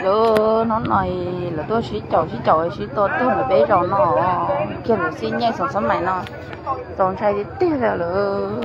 Lawv hnub no lawv tuaj sib caum sib caum sib tua tuag ntawm peb zos no, kiag ntawm Xib Nyiaj Xoom Xab Mais no, txaus ntshai tiag tiag li lawm.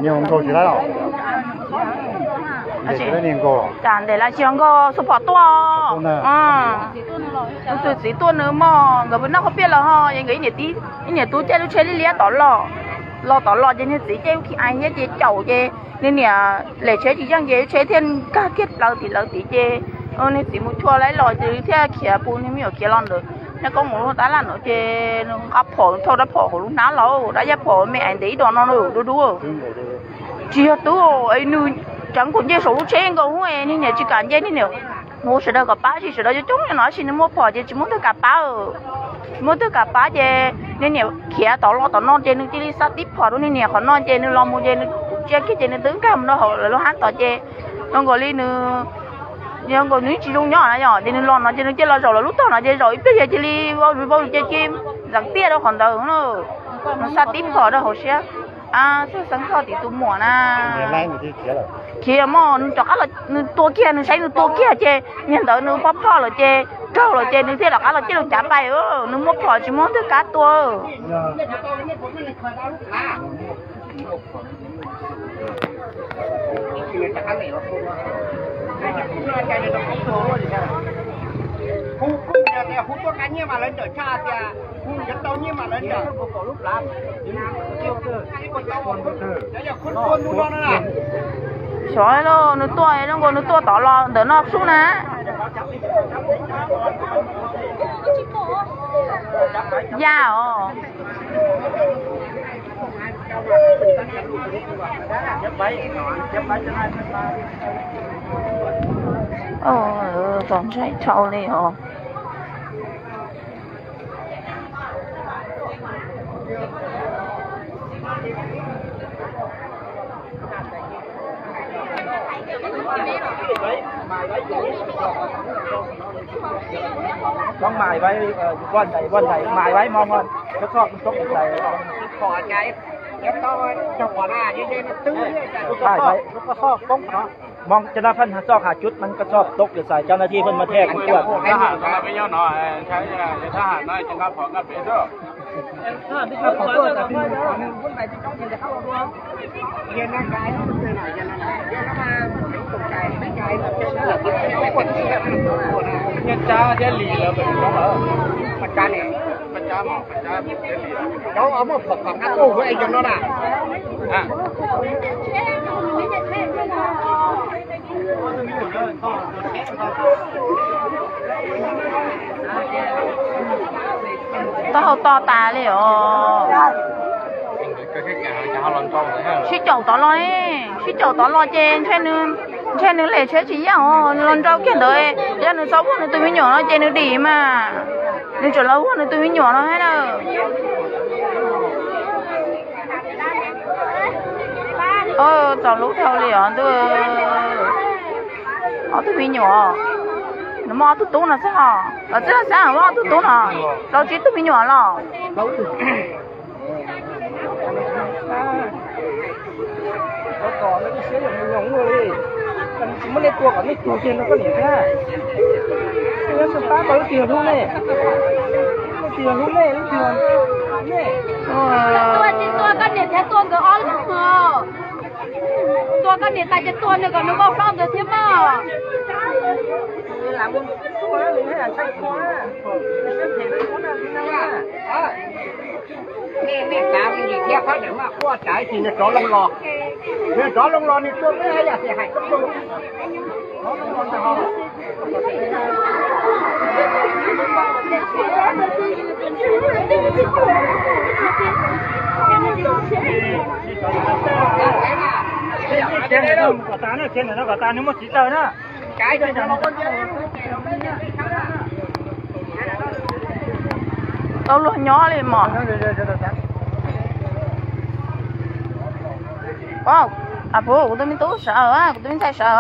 Nws nkaug tsis laib los? Ntes laib tsis yog nkaug, xuas phom tuaj. Tus txiv tuaj nws mog, nkawd pw noj qhov piaj los ho, nkawd ib niam tub caij lub tsheb liab liab tod los, los tod los ces niag txiv caij lub khi ai thiab ces caum ces nws niam lem tsheb tsis yeej ces lub tsheb thiaj nkag kiag plaws tim lawv tid ces niag txiv mus tshua laib los ces thiaj khiav pus niag me nyuam khiav los ntawd. Nyob koob mus lub tab laj no ces nws nqa phom thauj rab phom hauv lub hnab los, rab yaj phom me ais ntev ib dos no dub dub. Tsis yog tub, nws tseev kaum ncej saum lub tsheb nkaus hub, niag niam tsis kam nce, niag niam hu sawv daws kom pab, tsis sawv daws coob coob no tab sis nws muaj phom ces tsis muaj twg kam pab. Tsis muaj twg kam pab ces niag niam khiav tod los tom no ces nws cia li xa tib phom rau niag niam qhov no ces nws los mus ces nws cia kiag ces nws twb nkag mus rau hauv lawv lub hab tod ces zoo nkaus li nws, zoo nkaus nws tsis zoo nyob na yom, ces nws los no ces nws cia los zaum lawv lub tog no ces zaum ib pliag yog cia li vau vau ces cia li ntxeev tiaj rau qhov ntawd. Nws xa tib phom rau hauv siab. Xeeb Thoj tim tus muam na. Khiav mog, nws rov qab los, nws tua kiag, nws saib nws tua kiag ces niag ntawd nws pob phoj lawm ces raug lawm ces nws thiaj rov qab los ciaj lus cav pais. Nws muaj phom tsis muaj twg kam tua. Xyov, nws tuaj zoo nkaus nws tuaj tod los ntawm no sub na. Yaj os. Txaus ntshai dhau li os. Mog cov no pheej txoj hais cub mas koj txhob tau thiaj kuv tuaj. Nyob Tsab thiab Lis lawv pem Hmoob lawm. Cov muaj phom kom qab tuaj ua e yog no na. Taub hau to tas li os. Sib caum tod los, sib caum tod los ces ntshe nws lem tsheb tsis yeej os, nws los nrau kiag ntawd. Yog nws txhob vuag nws tus me nyuam no ces nws dim mas. Nws tseem los vuag nws tus me nyuam no thiab na. Txaus hlub dhau li os ntuj. Ob tug me nyuam, nws muaj ob tug tub no xwb os. Los txij no xav muaj ob tug tub no, rau tsib tug me nyuam los. Tsis muaj nej tua kom nej tuag kiag no koj niam thiab. Pab tau lub twg yog hlub nej? Lub twg yog hlub nej, lub twg yog nej? Tua tsis tua koj niam thiab tua nkawd ob leeg os. Tua koj niam tas ces tua nws kom nws vau hlob ntawd thiab mog. Nej, nej kav me ntsis thiab, phab ntawm mas quaj tsam ib ntsis nws rov loo los. Nws rov loo los nws tuaj peb hais yam xwm hais koj tus. Kom tas, nws muaj txiv taws na. Tau luag nyob li mog. Ab, kuv tus me tub sawv, kuv tus me ntxhais sawv.